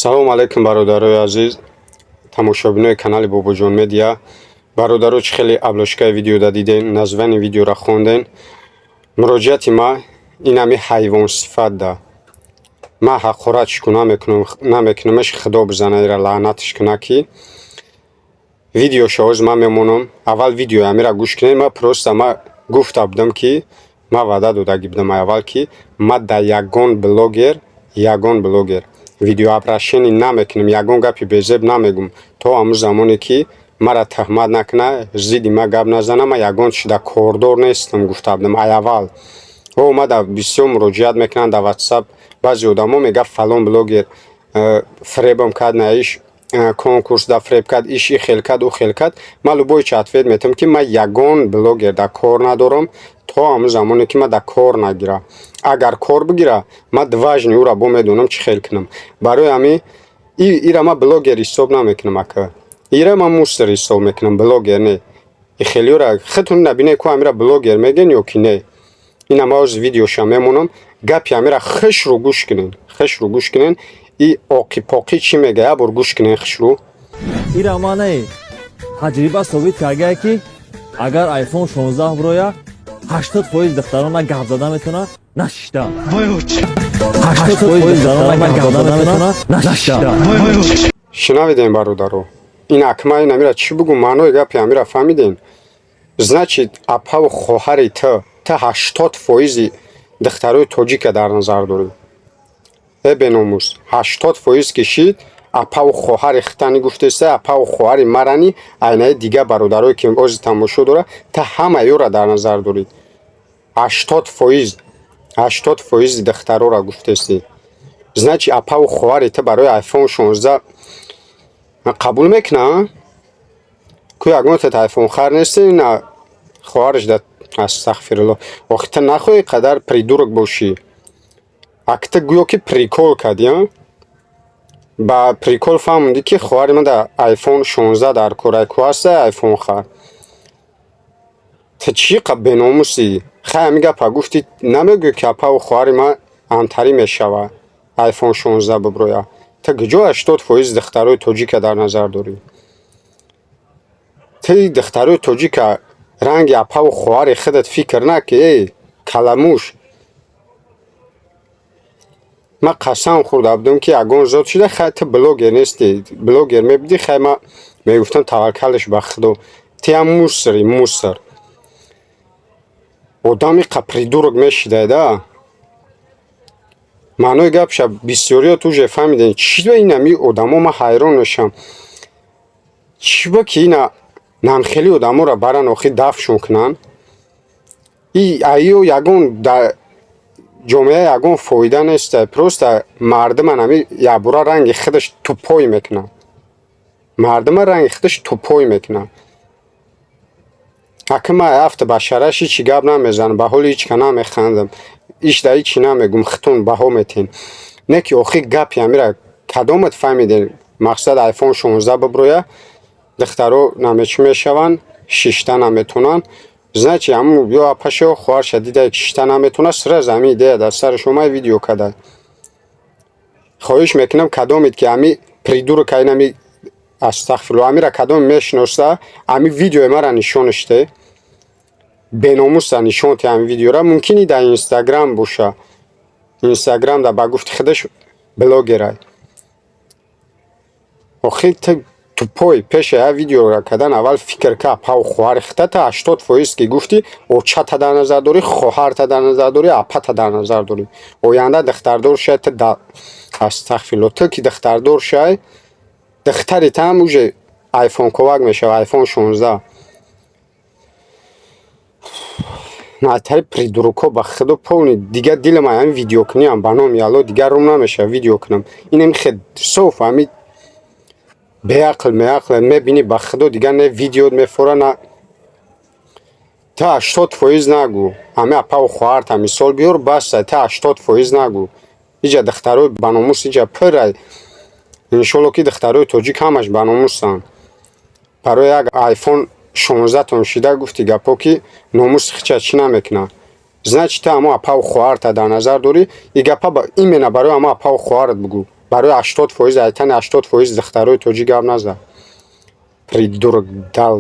Салому алайкум, бародарои азиз, тамошобинои канали Бобоҷон Медиа. Бародаро, чӣ хеле обложкаи видеода диден, названи видеора хонден. Муроҷиати ма ин ҳами ҳайвонсифат да. Ман ҳақоратш ку намекунам, намекунамаш, худо бизана ира, лаънатш куна, ки видеоша ҳоз ман мемонам. Аввал видеои ҳамира гӯш кунед. Ма просто ма гуфта будам, ки ман ваъда додагӣ будам аввал, ки ма да ягон блогер видеообращение намекунам, ягон гапи безеб намегум, то ҳамун замоне ки мара тӯҳмат накуна, зидди ма гап назана, ман ягон чида кордор нестам, гуфта будам ай аввал. О, ма да бисёр муроҷиат мекунанд дар Ватсап баъзе одамо, мега: «Фалон блогер фиребам кард, на иш конкурс да фиреб кард, иш и хел кард, ӯ хел кард». Ман любой чи ответ метавам, ки ман ягон блогер дар кор надорам, то ҳамун замоне ки ман дар кор нагира. Агар кор бигира, ман дважды ӯра бо медонам чӣ хел кунам. Барои ҳамин ира ман блогер ҳисоб намекунам, ака, ира ман мусор ҳисоб мекунам, блогер не. И хелиёра худтон набинед ку, ҳамира блогер мегӯен ё ки не. Ина ман ҳозир видеоша мемонам, гапи ҳамира хушрӯ гӯш кунед, хушрӯ гӯш кунед. И оқи-поқӣ чӣ мега, як бор гӯш кунед хушрӯ. Ира манае таҷриба собит кардае, ки агар iPhone 16 бироя, 80% духтарон на гап зада метавонад, на шишта. 80% духтарон на гап зада метавонад, на шишта. Шинавидем, бародаро? Ин акма ин амира чӣ бугум? Маънои гапи амира фаҳмидем? Значит, апаву хоҳари ту 80 фоизи духтарои тоҷика дар назар дорӣ. Э, беномус, 80% кишид, апаву хоҳари хитани гуфтеста, апаву хоҳари марани, айнаи дига бародарое ки ози тамошо дора, ту ҳама ёра дар назар дорӣ. 80%, 80 фоизи духтарора гуфтестӣ. Значит, апаву хоҳари ту барои iPhone 16 қабул мекуна? Ку ягон тат айфон хар нести, на хоҳараш да. Астағфирулло, охи ту нахоҳӣ қадар придурок бошӣ. Ак ту гӯё ки прикол кардӣ, а? Ба прикол фаҳмидӣ, ки хоҳари ман да iPhone 16 дар кор, ку ҳаста айфон хар. Ту чӣ қа беномусӣ? Хай, ҳамин гапа гуфтӣ, намегӯӣ, ки апаву хоҳари ман антарӣ мешава, iPhone 16 биброя. Ту куҷо 80% духтарои тоҷика дар назар дорӣ? Ти духтарои тоҷика ранги апаву хоҳари худат фикр наки, эй каламуш. Ман қасам хӯрда будам, ки ягон зот шуда. Хай, ту блогер нестӣ, блогер мебудӣ, хай, ман мегуфтам: таваккалш ба худо. Тиам мусори, мусор. Одами қа придурок мешидай да. Маънои гапша бисёриёт уже фаҳмидем. Чӣ ба ин ҳами одамо, ман ҳайрон мешавам, чӣ ба ки ина намхели одаморо баран, охи дафшон кунанд? И аё ягон да ҷомеа ягон фоида неста, просто мардуман ҳами якбора ранги худаш тупой мекунад, мардума ранги худаш тупой мекунад. Ака, ман афта ба шараш ҳичи гап намезанам, ба ҳоли ҳеч ка намехандам, иш да ҳичи намегум, худтон баҳо метиҳен. Не ки охи гапи ҳамира кадомат фаҳмидем? Мақсад, iPhone 16 биброя, духтаро намечӣ мешаванд, шишта наметонанд. Значит, ҳамун ё апаша, ё хоҳарша дидае, ки шишта наметонад, сразу ҳамин идея дар сараш омад, видео када. Хоҳиш мекунам, кадомед ки ҳами придурок, ҳами, астағфирулло, ҳамира кадоме мешиноса, ҳами видеои мара нишонаш де, беномуса нишон те ҳами видеора. Мумкин и дар Инстаграм боша, Инстаграм да ба гуфти худаш блогерай. Охи ту тупой, пеши ҳар видеора кардан аввал фикр ка. Апаву хоҳари худата 80% ки гуфтӣ, очата дар назар дорӣ, хоҳарта дар назар дорӣ, апата дар назар дорӣ. Оянда духтардор шай, ту да, астағфирулло, ту ки духтардор шай, духтари таам уже айфон ковак мешава, iPhone 16. Натари придурокҳо, ба худо, полный дигар дилам ҳамин видеокуниам, ба номи Алло, дигар рум намешава видео кунам. Инам хел соф ҳами беақл меақл мебинӣ, ба худо, дигар не видеот мефора, на. Ту 80% нагӯ, ҳами апаву хоҳарта мисол биёр, баста. Ту 80% нагӯ. Иҷа духтарои баномус иҷа пирай. Иншолло, ки духтарои тоҷик ҳамаш баномусанд. Барои як iPhone 16 тон шида гуфти гапҳо, ки номуси хича чӣ намекунад. Значит, ту ҳамо апаву хоҳарта дар назар дорӣ. И гапа именно барои ҳамо апаву хоҳарат бугӯ. Барои 80%, айтани 80% духтарои тоҷик гап назад. Придурок дал.